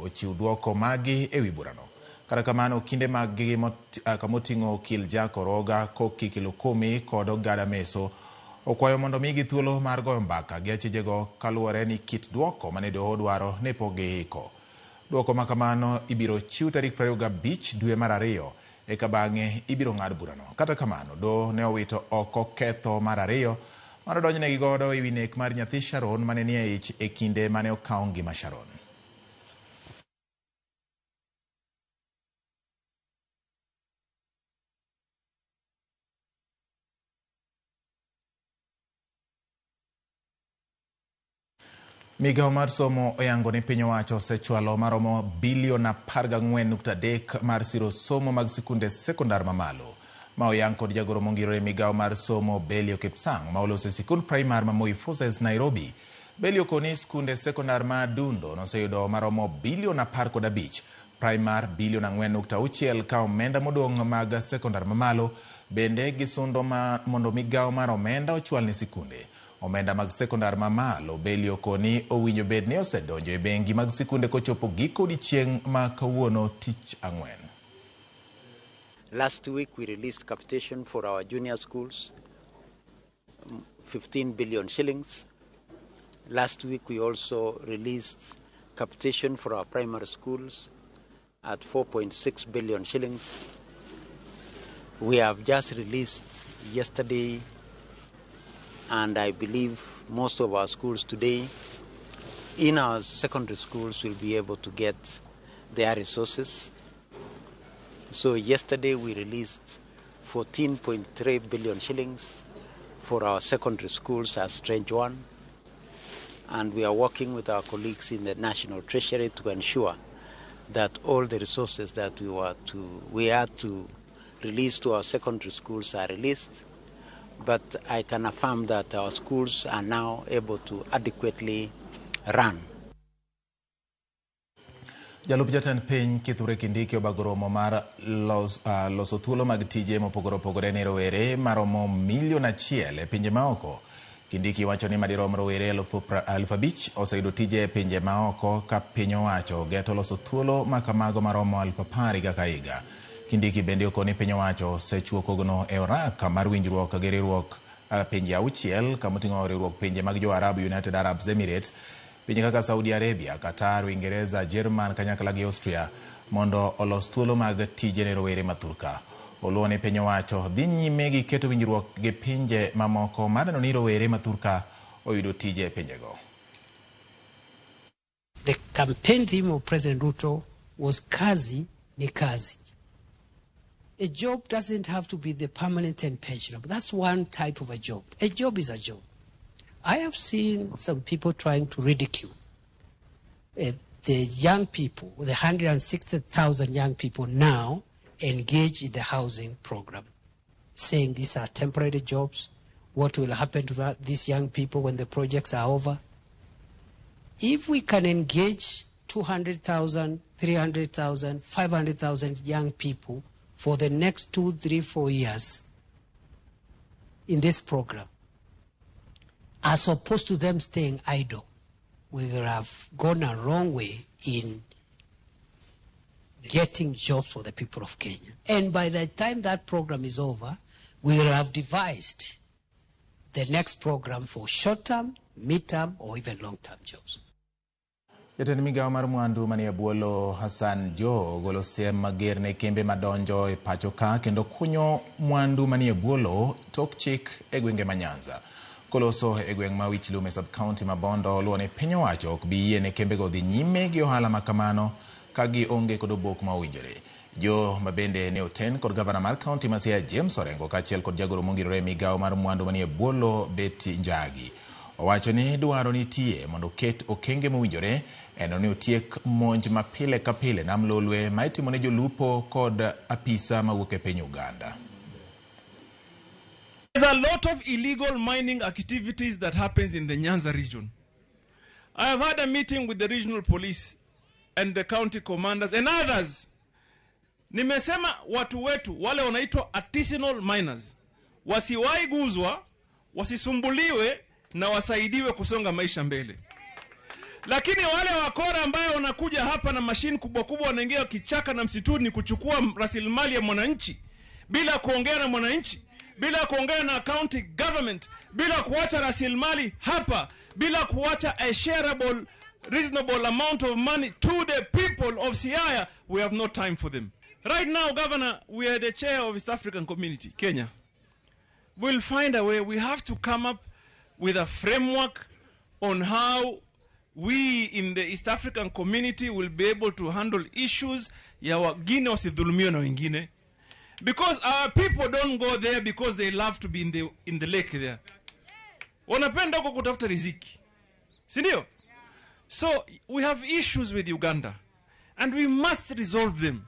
ochiw duoko magi ewi burano. Kata kamano, okinde maggi kamoting'o okil Jack Oroga, Koki Kilukumi kod Ogada Meso okwayo mondo migi thuolo mar goyo mbaka gi achijego kaluwore ni kit duoko mane doho dwaro ne pok giiko. Duoko ma kamano ibiro chiw tarik 25 dwe mar ariyo eka bang'e ibiro ng'ad burano. Kata kamano, doho ne owito oko ketho mar ariyo mane odonjnegi godo ewi nek mar nyathi Sharon mane nie ich e kinde mane okaw ngima Sharon. Migawo mar somo oyango ni piny owacho osechwalo maromo bilion 14.3 mar siro somo mag sikunde sekondar mamalo. Ma oyang kod jagoro mongirore migawo mar somo Belio Kipsang ma oloso e sikund primar ma Moi Forces Nairobi. Belio koni skunde sekondar ma Dundo noseyudo maromo bilion 15, primar bilion 4.6 ka omenda modong' mag sekondar mamalo bende gisundo ma mondo migawo mar omenda ochwal ne sikunde. Omenda mag sekondar mamalo Belio koni owinjo bed ni osedonjo e bengi mag sikunde kochopo giko odiechieng' ma kawuono tich ang'wen. Last week we released capitation for our junior schools, 15 billion shillings. Last week we also released capitation for our primary schools at 4.6 billion shillings. We have just released yesterday, and I believe most of our schools today, in our secondary schools, will be able to get their resources. So yesterday we released 14.3 billion shillings for our secondary schools as Tranche 1, and we are working with our colleagues in the National Treasury to ensure that all the resources that we had to release to our secondary schools are released. But I can affirm that our schools are now able to adequately run. Jalup jatend piny Kithure Kindiki obago romo mar loso thuolo mag tije mopogore opogore ne rowere maromo milion 1 e pinje maoko. Kindiki wacho ni madirom rowere 5,000 oseyudo tije e pinje maoko ka piny owacho geto loso thuolo ma kamago maromo 10,000 higa ka higa. Kindiki bende okoni piny owacho osechuo kogno e oraka mar winjruok gi riwruok pinje 6 kamoting'o riwruok pinje mag jo-Arabu United Arab Emirates, pinje kaka Saudi Arabia, Qatar, Uingereza, Jerman kanyakla gi Austria mondo olos thuolo mag tije ne rowere ma thurka. Oluwo ni piny owacho dhi nyime gi keto winjruok gi pinje mamoko mar neno ni rowere ma thurka oyudo tije e pinjego. The campaign theme of President Ruto was kazi ni kazi. A job doesn't have to be the permanent and pensionable. That's one type of a job. A job is a job. I have seen some people trying to ridicule the young people, the 160,000 young people now engaged in the housing program, saying these are temporary jobs. What will happen to these young people when the projects are over? If we can engage 200,000, 300,000, 500,000 young people for the next 2, 3, 4 years in this program, as opposed to them staying idle, we will have gone a wrong way in getting jobs for the people of Kenya. And by the time that program is over, we will have devised the next program for short-term, mid-term, or even long-term jobs. Jatend migawo mar mwandu manie bwo lowo Hassan Joho ogolo siem mager ne kembe madonjo e pacho ka kendo kunyo mwandu manie bwo lowo tok chik e gwenge ma Nyanza. Koloso e gweng' ma Wich Lum e sub-county ma Bondo oluwo ni piny owacho ok bi yie ne kembego dhi nyime gi ohala ma kamano ka gionge kod obok ma owinjore. Joho ma bende ne oten kod gavana mar kaunti ma Siaya James Orengo kaachiel kod jagoro mongirore e migawo mar mwandu manie bwo lowo Betty Njagi. Owacho ni dwaro nitie mondo oket okenge mowinjore eno ni otiek monj ma pile ka pile nam Lolwe ma itimo ne jolupo kod apisa mawuok e piny Uganda. There's a lot of illegal mining activities that happens in the Nyanza region. I have had a meeting with the regional police and the county commanders and others. Nimesema watu wetu wale wanaitwa artisanal miners wasiwahi guzwa, wasisumbuliwe na wasaidiwe kusonga maisha mbele. Lakini wale wakora ambayo wanakuja hapa na mashine kubwa kubwa wanaingia kichaka na msituni kuchukua rasilimali ya mwananchi bila kuongea na mwananchi, bila kuongea na county government, bila kuacha rasilimali hapa, bila kuacha a shareable reasonable amount of money to the people of Siaya, we have no time for them. Right now, Governor, we are the chair of East African Community, Kenya. We'll find a way. We have to come up with a framework on how we in the East African Community will be able to handle issues ya wagine wasidhulumiwe na wengine. Because our people don't go there because they love to be in the lake there. Wanapenda huko kutafuta riziki. Si ndio? So we have issues with Uganda and we must resolve them.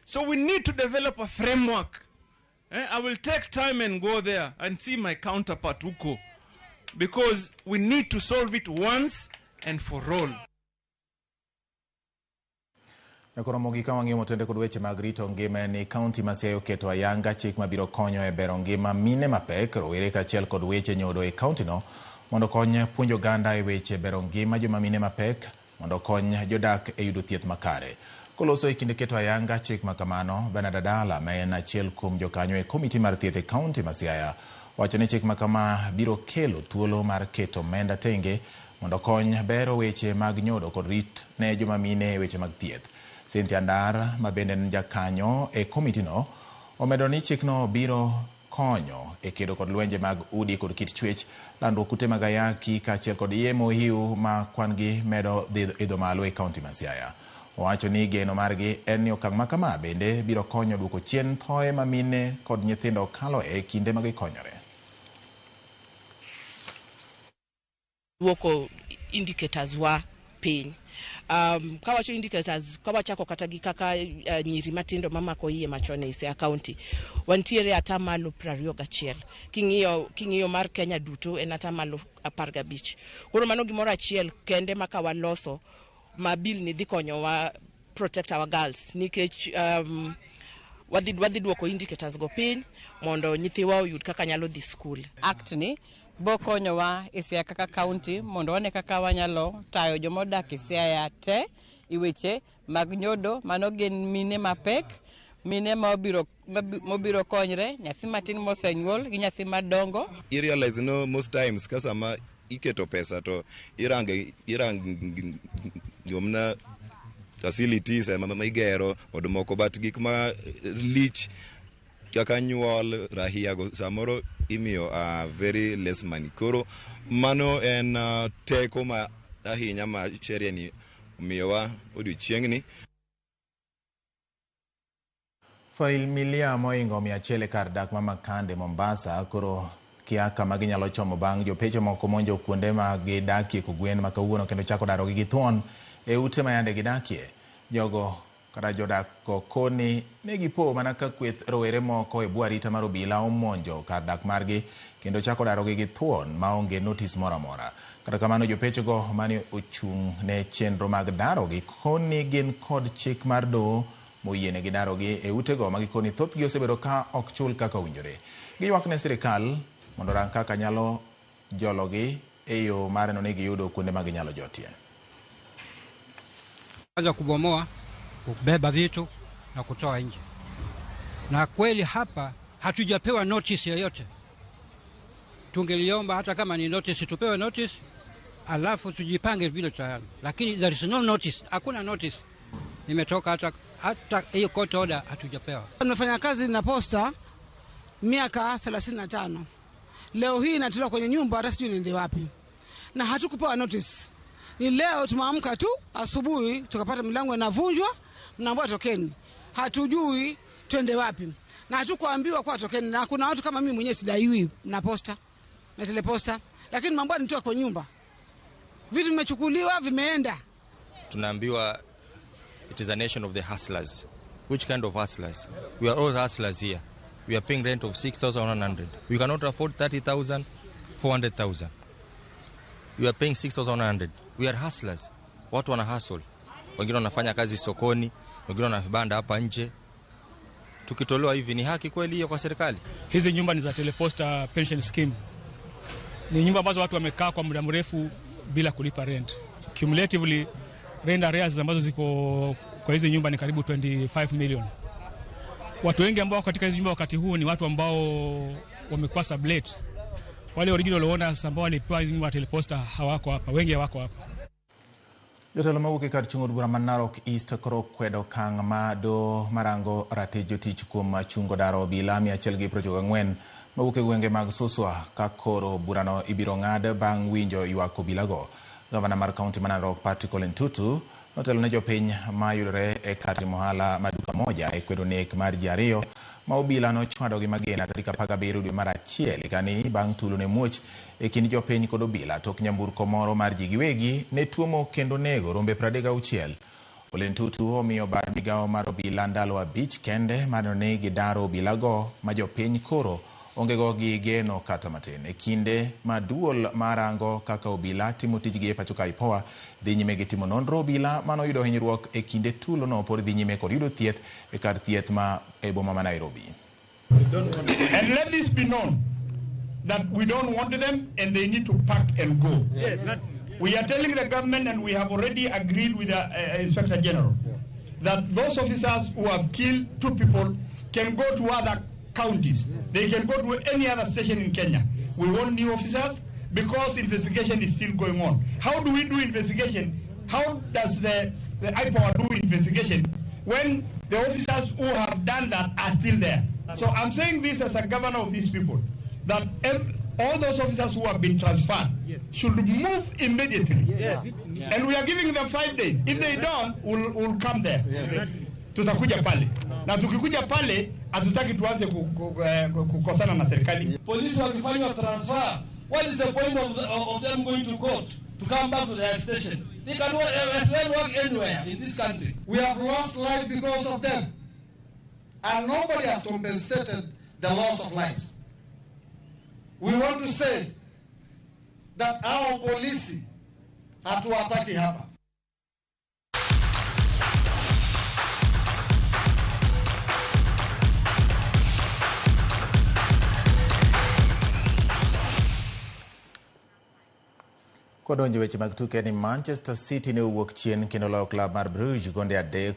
So we need to develop a framework. I will take time and go there and see my counterpart huko, because we need to solve it once and for all. Koro mogik ka wang'iyo motende kod weche mag rito ngima ni kaunti ma Siaya oketo ayanga chik mabiro konyo e bero ngima mine mapek, rowere kaachiel kod weche nyodo e kauntino mondo okony puonjo oganda e weche bero ngima joma mine mapek mondo okony jodak e yudo thieth makare. Koloso e kinde keto ayanga chik makamano, Bernard Adala ma en achiel kuom jokanyo e komiti mar thieth e kaunti ma Siaya wacho ni chik makama biro kelo thuolo mar keto omenda tenge mondo okony bero weche mag nyodo kod rit ne joma mine e weche mag thieth. Cynthia Ndar ma bende en jakanyo e komitino omedo ni chikno biro konyo e kedo kod lwenje mag udi kod kit chwech, landruok kute mag ayaki kaachiel kod iye mohiu ma kwan gi medo dhi idho malo e kaunti ma Siaya. Owacho ni geno margi en ni okang' ma kama bende biro konyo duoko chien thoe ma mine kod nyithindo kalo e kinde ma gikonyore. Duoko indicators wa piny. Kawacho indicators, kawachako kata gi kaka nyiri matindo mamako iye machon e Siaya County, wantiere 21%. King'iyo mar Kenya duto en 15%. Koro mano gimoro achiel kende ma kawaloso ma bill ni dhi konyowa protect our girls, nikech wadhi duoko indicators go piny mondo nyithiwa oyud kaka nyalo dhi skul. Act ni bokonyowa e Siaya kaka county mondo wane kaka wanyalo tayo jomodak e Siaya te i weche mag nyodo. Mano gin mine mapek, mine mobiro konyre, nyathi matin mosenyuol gi nyathi madongo. I realize no most times ka sama iketo pesa to irang gomna facilities ema ma igero od moko, but gik ma lich kaka nyuol rahia go samoro imiyo very less money. Koro mano en teko ma ahinya ma sheria ni omiyowa odiochieng'ni. Familia moingo 100 e kar dak ma Makande, Mombasa koro kia kama ginyalo chomo bang' jopecho moko monjo kuonde ma gidakie kogwen ma kawuono kendo chako darogi gi thuon e ute ma yande gidakie. Jogo kata jodak go koni ne gipo mana ka kweth rowere moko e bwo arita mar obila omonjo kar dak margi kendo chako darogi gi thuon maonge notis moro amora. Kata kamano, jopecho go mane ochung' ne chenro mag darogi koni gin kod chik mar doho moyienegi darogi e utego ma gikoni thothgi osebedo ka ok chul kaka owinjore. Giywak ne sirikal mondo orang kaka nyalo jologi e yo mar neno ni giyudo kuonde ma ginyalo jotie. Anza kubomoa, kubeba vitu na kutoa nje. Na kweli hapa hatujapewa notice yoyote. Tungeliomba hata kama ni notice, tupewe notice alafu tujipange vile tayari, lakini there is no notice, hakuna notice imetoka, hata hiyo court order hatujapewa. Nimefanya kazi na posta miaka 35. Leo hii natoka kwenye nyumba, hata sijui niende wapi, na hatukupewa notice. Ni leo tumeamka tu asubuhi tukapata milango inavunjwa, mnaambiwa tokeni, hatujui twende wapi, na hatukuambiwa kwa tokeni. Na kuna watu kama mimi mwenyewe sidaiwi na posta na teleposta, lakini mambo nitoka kwa nyumba, vitu vimechukuliwa vimeenda. Tunaambiwa it is a nation of the hustlers. Which kind of hustlers? We are all hustlers here. We are paying rent of 6,100. We cannot afford 30,000, 400,000. We are paying 6,100. We are hustlers. Watu wana hustle. Wengine wanafanya kazi sokoni, wengine wana vibanda hapa nje. Tukitolewa hivi ni haki kweli hiyo kwa serikali? Hizi nyumba ni za Teleposta Pension Scheme. Ni nyumba ambazo watu wamekaa kwa muda mrefu bila kulipa rent. Cumulatively rent arrears ambazo ziko kwa hizi nyumba ni karibu 25 million. Watu wengi ambao wako katika hizi nyumba wakati huu ni watu ambao wamekuwa sublet. Wale original owners ambao walipewa hizi nyumba Teleposta hawako hapa, wengi hawako hapa. Jotelo mawuok e kar chung' od bura ma Narok East koro kwedo okang' ma doho marango ratich jotich kuom chungo daro obila 194 mawuok e gwenge mag Suswa ka koro burano ibiro ng'ad bang' winjo ywak obilago. Gavana mar kaunti ma Narok Patrick Ole Ntutu notelo ne jopiny mayudore e kar timo ohala ma duka moja e kwedo nek mar ji ariyo ma obila nochwado gi magina tarik 17 dwe mar achiel higani bang' tulo ne muoch e kind jopiny kod obila tok nyamburko moro mar ji giwegi ne tuomo kendo nego rombe 36. Ole Ntutu omiyo bad migawo mar obila ndalo 5 kende mar ne gidaro obilago ma jopiny koro onge go gi geno kata matin. E kinde ma duol marango kaka obila timo tijgi e pacho ka IPOA dhi nyime gi timo nonro, obila manoyudo hinyruok e kinde tulo no pod dhi nyime kod yudo thieth e kar thieth ma e boma ma Nairobi. And let this be known that we don't want them and they need to pack and go. Yes. We are telling the government, and we have already agreed with the Inspector General, that those officers who have killed 2 people can go to other counties. They can go to any other station in Kenya. We want new officers because investigation is still going on. How do we do investigation? How does the IPOA do investigation when the officers who have done that are still there? So I'm saying this as a governor of these people, that all those officers who have been transferred should move immediately. Yes. And we are giving them 5 days. If they don't, we'll come there. Yes. Tutakuja pale. Na tukikuja pale, hatutaki tuanze kukosana na serikali. Police wakifanywa transfer, what is the point of them going to court to come back to their station? They can as well work anywhere in this country. We have lost life because of them. And nobody has compensated the loss of lives. We want to say that our police hatuwataki hapa. Kodonjo weche mag tuke ni Manchester City ne owuok chien kendo loyo klab mar Bruges gonde 3.